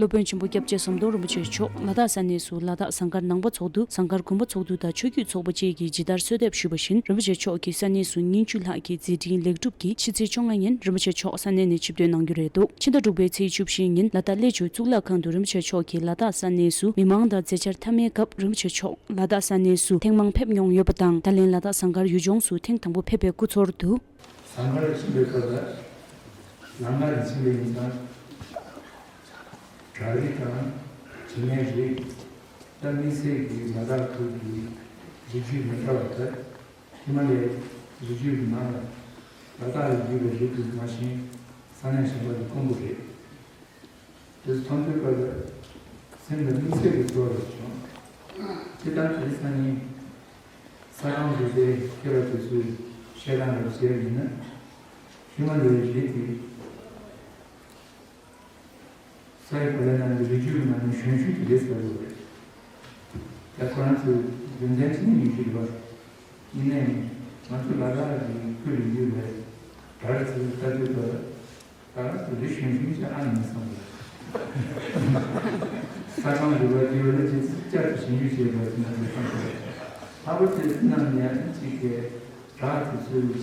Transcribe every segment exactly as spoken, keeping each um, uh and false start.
སློབ་དཔོན་ཆེན་པོ་སྐྱབས་རྗེ་ཟམ་གདོང་རིན་པོ་ཆེ་མཆོག་ལ་དྭགས་ས་གནས་སུ་ལ་དྭགས་ཟངས་དཀར་ནང་པ་ཚོགས་འདུ། ཟངས་དཀར་དགོན་པ་ཚོགས་འདུ་དང་ཆོས་བརྒྱུད་ཚོགས་པ་བཅས་ཀྱིས་ཇི་ལྟར་གསོལ་འདེབས་ཞུས་པ་བཞིན། རིན་པོ་ཆེ་མཆོག་གིས་ས་གནས་སུ་ཉིན་བཅུ་ལྷག་གི་མཛད་འཕྲིན་ལེགས་གྲུབ་ཀྱིས་ཕྱི་ཚེས་བཅོ་ལྔ་ཉིན་རིན་པོ་ཆེ་མཆོག་ས་གནས་ནས་ཆིབས་བསྒྱུར་གནང་རྒྱུ་རེད་འདུག་ཕྱི་ཟླ་དྲུག་པའི་ཚེས་བཅུ་བཞི་ཉིན་ལ་དྭགས་གླེ་ཆོས་གཙུག་ལག་ཁང་དུ་རིན་པོ་ཆེ་མཆོག་གིས་ལ་དྭགས་ས་གནས་སུ་མི་མང་དང་མཛད་འཆར་མཐའ་མའི་སྐབས། རིན་པོ་ཆེ་མཆོག་ལ་དྭགས་ས་གནས་སུ་ཐེངས་མང་ཕེབས་མྱོང་ཡོད་པ་དང་། ད་ལན་ལ་དྭགས་ཟངས་དཀར་ཡུལ་ལྗོངས་སུ་ཐེངས་དང་པོ་ཕེབས་པའི་སྐུ་ཚོར་དུ། ཟངས་དཀར་ཕྱིན་པའི་སྐབས་ལ་ལམ་ཁ་ནས་ཕྱིན་པའི་ཡིན་ཙང་། བྲག་རི་དང་བྱེ་མའི་རི། ད་དམིགས་བསལ་གྱི་ལ་དྭགས་ཁུལ་གྱི་རི་རྒྱུད་མི་འདྲ་བ་དང་། ཧི་མ་ལའི་རི་རྒྱུད་ནང་ལ་ལ་དྭགས་ལ་ཡོད་པའི་རི་དེ་མ་གཞི་ས་གནས་གཞན་པ་ལས་དཀོན་པོ་རེད། དེ་ཚོ་མཐོང་དུས་སྐབས་ལ་སེམས་ལ་དམིགས་བསལ་གྱི་ཚོར་བ་ཞིག་བྱུང་། སྤྱིར་བཏང་དེ་རིང་སང་ཉིན་ས་ཁང་འདི་ཚོའི་སྐྱེ་བ་དེ་ཚོའི་བཤད་སྟངས་ལ་བྱས་ཡིན་ན། ཧི་མ་ལའི་རི་དེ་ས་ཡི་གོ་ལའི་ནང་གི་རི་རྒྱུད་ཀྱི་ནང་ནས་གཞོན་ཤོས་དེ་རེད་ཟེར་གྱི་ཡོད་རེད། ད་ཁོ་རང་ཚོའི་རྒྱུ་མཚན་ཅི་ནས་ཡིན་གྱི་རེད་པ། ཡིན་ནའི་ང་ཚོ་ལ་དྭགས་ཀྱི་ཁུལ་རི་རྒྱུད་ལ་བྲག་རི་ཚོ་ལྟ་དུས་སྐབས་ལ། ད་རང་ཚོ་རི་གཞོན་གཞོན་ཅིག་ཨ་ནི་མི་བསམ་པ། ས་ཁང་རི་བ་དེ་བ་ལ་ཅིག་བསྐྱར་དུ་ཞིབ་འཇུག་བྱས་པ་ཅིག་ན་དེ་བསམ་པ། ལྷག་པར་དུ་དེ་ནང་ནས་ཅིག་གི་བྲག་དེ་ཚོའི་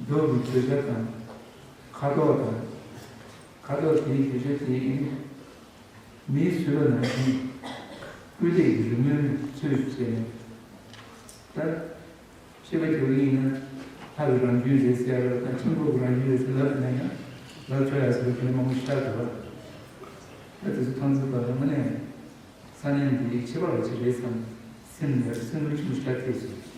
རྡོ་གི་བརྗོད་བྱ་དང་། ཁ་དོག་དང་། ཁ་དོག་དེའི་བརྗོད་བྱ་དེ་མིས་བཟོས་པ་ནང་བཞིན་སྐུལ་འདེད་ཀྱི་རི་མོའི་ཚུལ་བྱས་ནས། ད། བཤད་པ་བྱས་པ་ཡིན་ན་ལྷ་གི་རང་རྒྱུད་རེད་ཟེར་ཡ་ལ་དང་ཆེན་པོ་གི་རང་རྒྱུད་རེད་ཟེར་ལབ་ན་ཡང་ལབ་ཆོག་ཡ་ཟེར་བ་དེ་འདྲ་མང་པོ་ཤར་འདུག་བ། ད་དེ་ཚོ་མཐོང་ཚུལ་པ་ལ་དངོས་གནས་ས་གནས་འདི་ཁྱད་པར་བ་ཅིག་རེད་བསམ་སེམས་ནས་སེམས་འགུལ་ཆེན་པོ་ཞིག་སླེབས་སོང་།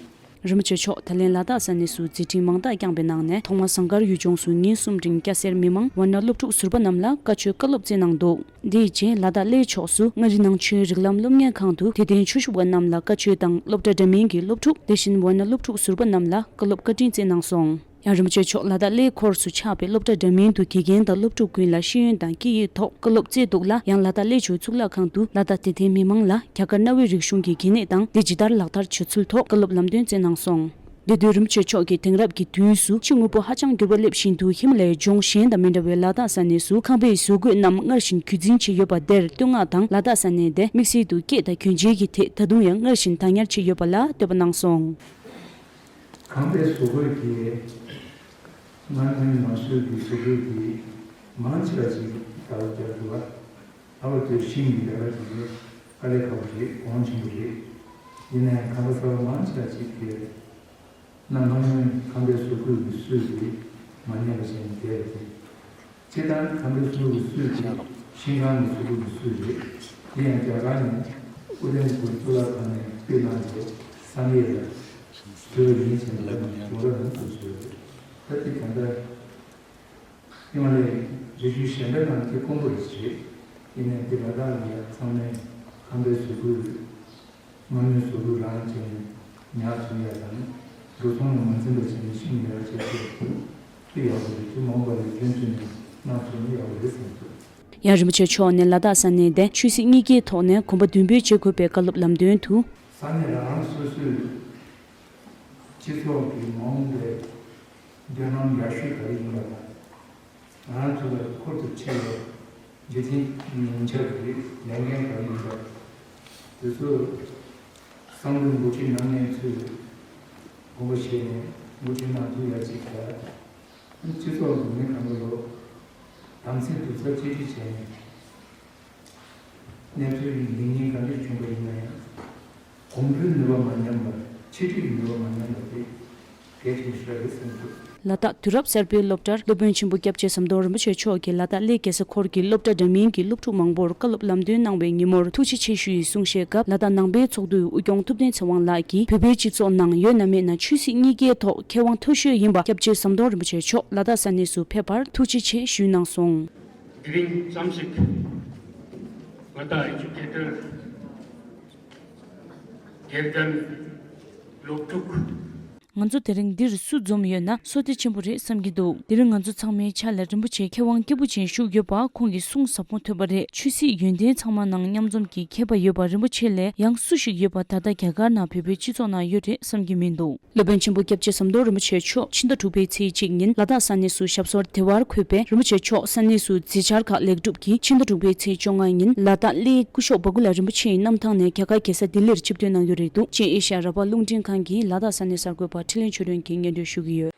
རིན་པོ་ཆེ་མཆོག་ད་ལན་ལ་དྭགས་ས་གནས་སུ་མཛད་འཕྲིན་མང་དག་བསྐྱངས་པའི་ནང་ནས་ཐོག་མར་ཟངས་དཀར་ཡུལ་ལྗོངས་སུ་ཉིན་གསུམ་རིང་སྐྱ་སེར་མི་མང་ཝར་ན་སློབ་ཕྲུག་ཟུར་པ་རྣམས་ལ་བཀའ་ཆོས་བཀའ་སློབ་སྩལ་གནང་འདུག་དེའི་རྗེས་ལ་དྭགས་གླེ་ཕྱོགས་སུ་མངའ་རིས་ནང་ཆོས་རིགས་ལམ་སློབ་གཉེར་ཁང་དུ་དད་ལྡན་ཆོས་ཞུ་བ་རྣམས་ལ་བཀའ་ཆོས་དང་སློབ་གྲྭ་འདྲ་མིན་གྱི་སློབ་ཕྲུག་དེ་བཞིན་ཝར་ན་སློབ་ཕྲུག་ཟུར་པ་རྣམས་ལ་བཀའ་སློབ་བཀའ་དྲིན་སྩལ་གནང་སོང་། ཡང་རིན་པོ་ཆེ་མཆོག་ལ་དྭགས་གླེ་འཁོར་སུ་ཆགས་པའི་སློབ་གྲྭ་འདྲ་མིན་དུ་དགེ་རྒན་དང་སློབ་ཕྲུག་ཀུན་ལ་ཤེས་ཡོན་དང་སྐད་ཡིག་ཐོག་བཀའ་སློབ་སྩལ་འདུག་ལ། ཡང་ལ་དྭགས་གླེ་ཆོས་གཙུག་ལག་ཁང་དུ་ལ་དྭགས་དད་ལྡན་མི་མང་ལ་རྒྱ་གར་གནའ་བོའི་རིག་གཞུང་གི་གལ་གནད་དང་དེ་ཇི་ལྟར་ལག་བསྟར་བྱ་ཚུལ་ཐོག་བཀའ་སློབ་ལམ་སྟོན་སྩལ་གནང་སོང་། དེ་དུས་རིན་པོ་ཆེ་མཆོག་གིས་དེང་རབས་ཀྱི་དུས་སུ་ཕྱི་དངོས་པོ་ཧ་ཅང་འགྱུར་བ་སླེབས་བཞིན་དུ་ཧི་མ་ལ་ཡའི་ལྗོངས་གཞན་དང་མི་འདྲ་བའི་ལ་དྭགས་ས་གནས་སུ་ཁང་པའི་བཟོ་བཀོད་རྣམས་སྔར་བཞིན་རྒྱུད་འཛིན་བྱས་ཡོད་པ་དེར་བསྟོད་བསྔགས་དང་། ལ་དྭགས་ས་གནས་དེ་དམིགས་བསལ་དུ་སྐད་དང་གྱོན་ཆས་ཀྱི་ཐད་ད་དུང་ཡང་སྔར་བཞིན་བདག་ཉར་བྱས་ཡོད་པ་ལ་བསྟོད་པ་གནང་སོང་། ཁང་པའི་བཟོ་བཀོད་ཀྱི་སྔར་མེད་མ་བཟོས་ཀྱི་བཟོ་བཀོད་ཀྱི་མང་ཆེ་བ་ཞིག་ལྟ་བ་བརྒྱབ་འདུག་བ། ཨ་བ་དེ་ཤིང་གི་ལས་ཀ་དེ་དཀའ་ལས་ཁག་པོ་རེད། གོང་ཆེན་པོ་རེད། ཡིན་ན་ཡང་ཁང་པ་གསར་པ་མང་ཆེ་བ་ཞིག་གི་གནའ་སྔ་མོའི་ཁང་པའི་བཟོ་བཀོད་ཀྱི་སྲོལ་དེ་མ་ཉམས་པ་བྱས་ནས་བསྡད་པ་རེད། སྤྱིར་བཏང་ཁང་པའི་བཟོ་བཀོད་ཀྱི་སྲོལ་དེ་ཤིང་ཁང་གི་བཟོ་བཀོད་ཀྱི་སྲོལ་རེད། དེ་ཡང་རྒྱ་གར་ནས་ཨུ་དན་པུར་གཙུག་ལག་ཁང་ནས་སྤུས་བླངས་ཏེ་བསམ་ཡས་ལ་བཟོས་པ་ཡིན་ཞེས་ལབ་ནས་གོང་ལ་ལུང་དུ་བཟོས་རེད། ད་དེ་གང་ལྟར་ཧི་མ་ལ་ཡའི་རི་རྒྱུད་གཞན་པའི་ནང་དེ་དཀོན་པོ་རེད་ཟེར། ཡིན་ནའི་དེ་ལ་དྭགས་ལ་ཡང་ཚང་མས་ཁང་པའི་བཟོ་བཀོད་མ་དངུལ་བཟོ་བཀོད་རང་བྱས་ནས་ཉར་ཐུབ་ཡ་དང་། འགྲོ་སོང་ལ་མ་འཛེམ་པ་བྱས་ནས་ཤིང་ཉར་བྱས་ཏེ་དེ་ཡག་པོ་རེད། དེ་མ་འོངས་པ་ལ་རྒྱུན་མཐུད་ནས་གནང་ཐུབ་ན་ཡག་པོ་རེད་བསམ་འདུག་ཡང་རིན་པོ་ཆེ་མཆོག་ནས་ལ་དྭགས་ས་གནས་དེ་ཆོས་སྲིད་གཉིས་ཀའི་ཐོག་ནས་གོམ་པ་མདུན་སྤོས་བྱེད་དགོས་པའི་བཀའ་སློབ་ལམ་སྟོན་དུ། ས་གནས་རང་རང་སོ་སོའི་སྤྱི་ཚོགས་ཀྱི་མ་འོངས་པའི་མདུན་ལམ་ཡག་ཤོས་ག་རེ་ཡིན་པ་དང་། ང་རང་ཚོ་ལ་ཁུར་དུ་ཆེ་བའི་འཇིག་རྟེན་ཉིན་ཆར་གྱི་ལས་འགན་ག་རེ་ཡིན་པ། དེ་ཚོ་བསམ་བློའི་འགོ་ཁྲིད་རྣམ་ངེས་ཚོས་དགོངས་པ་བཞེས་ནས་འགོ་ཁྲིད་གནང་ཐུབ་ཡ་ཅིག་དང་། སྤྱི་ཚོགས་ཀྱི་མི་གང་ག་ལོ་དམ་ཚིག་རྡོག་རྩ་གཅིག་སྒྲིལ་བྱས་ནས། གནས་ཚུལ་ཡིན་ཉེན་ག་འདྲ་བྱུང་བ་ཡིན་ན་ཡང་། གོང་བུའི་ནུས་པ་མ་ཉམས་པར་ཆེད་ཁྲིད་ཀྱི་ནུས་པ་མ་ཉམས་པ་དེ་གལ་ཆེན་ཞིག་རེད་བསམ་འདུག་ལ་དྭགས་དུས་རབས་གསར་པའི་སློབ་གྲྭར་སློབ་དཔོན་ཆེན་པོ་སྐྱབས་རྗེ་ཟམ་གདོང་རིན་པོ་ཆེ་མཆོག་གིས་ལ་དྭགས་གླེ་རྒྱལ་ས་འཁོར་གྱི་སློབ་གྲྭ་འདྲ་མིན་གྱི་སློབ་ཕྲུག་མང་པོར་བཀའ་སློབ་ལམ་སྟོན་གནང་བའི་ཉིན་མོར་ཐུགས་རྗེ་ཆེ་ཞུ་ཡི་གསུང་བཤད་སྐབས། ལ་དྭགས་ནང་པའི་ཚོགས་འདུའི་དབུ་སྐྱོང་ཐུབ་བསྟན་ཚེ་དབང་ལགས་ཀྱིས་བོད་པའི་སྤྱི་ཚོགས་ནང་ཡོད་ན་མེད་ན་ཆོས་སྲིད་གཉིས་ཀའི་ཐོག་མཁས་དབང་མཐོ་ཤོས་ཡིན་པ་སྐྱབས་རྗེ་ཟམ་གདོང་རིན་པོ་ཆེ་མཆོག་ལ་དྭགས་ས་གནས་སུ་ཕེབས་པར་ཐུགས་རྗེ་ཆེ་ཞུས་གནང་སོང་། དེ་རིང་ཙམ་ཞིག་ང་དང་ཨེ་ཇུ་ཀེ་ཊར་དགེ་རྒན་སློབ་ཕྲུག་ང་ཚོ་དེ་རིང་འདིར་སུ་འཛོམས་ཡོད་ན་བསོད་བདེ་ཆེན་པོ་རེད་བསམ་གྱི་འདུག་དེ་རིང་ང་ཚོ་ཚང་མའི་ཕྱག་ལ་རིན་པོ་ཆེ་མཁས་དབང་སྐྱེས་བུ་ཅན་བཞུགས་ཡོད་པ་ཁོང་གིས་གསུངས་ཟབ་མོ་ཐོས་པ་རེད། ཆོས་སྲིད་ཡོན་ཏན་ཚང་མ་ནང་མཉམ་འཛོམས་ཀྱི་མཁས་པ་ཡོད་པ་རིན་པོ་ཆེ་ལས་ཡང་སུ་ཞིག་ཡོད་པ་ད་ལྟ་རྒྱ་གར་ནང་བོད་པའི་སྤྱི་ཚོགས་ནང་ཡོད་རེད་བསམ་གྱི་མི་འདུག་སློབ་དཔོན་ཆེན་པོ་སྐྱབས་རྗེ་ཟམ་གདོང་རིན་པོ་ཆེ་མཆོག་ཕྱི་ཟླ་དྲུག་པའི་ཚེས་གཅིག་ཉིན་ལ་དྭགས་ས་གནས་སུ་ཞབས་སོར་བདེ་བར་འཁོད་པའི་རིན་པོ་ཆེ་མཆོག་ས་གནས་སུ་མཛད་འཆར་ཁག་ལེགས་གྲུབ་ཀྱིས་ཕྱི་ཟླ་དྲུག་པའི་ཚེས་བཅོ་ལྔ་ཉིན་ལ་དྭགས་གླེ་སྐུ་ཞབས་བ་ཀུ་ལ་རིན་པོ་ཆེའི་གནམ་ཐང་ནས་རྒྱ་གར་རྒྱལ་ས་ལྡི་ལིར་ཆིབས་བསྒྱུར་གནང་རྒྱུ་རེད་འདུག་ཅེས་ཨེ་ཤ་ཡ་ར་བ་རླུང་འཕྲིན་ཁང་གིས་ལ་དྭགས་ས་གནས་གསར་འགོད་པ་འཕྲིན་ལས་ཆོས་སྒྲོན་གྱིས་སྙན་སྒྲོན་ཞུ་གི་ཡོད།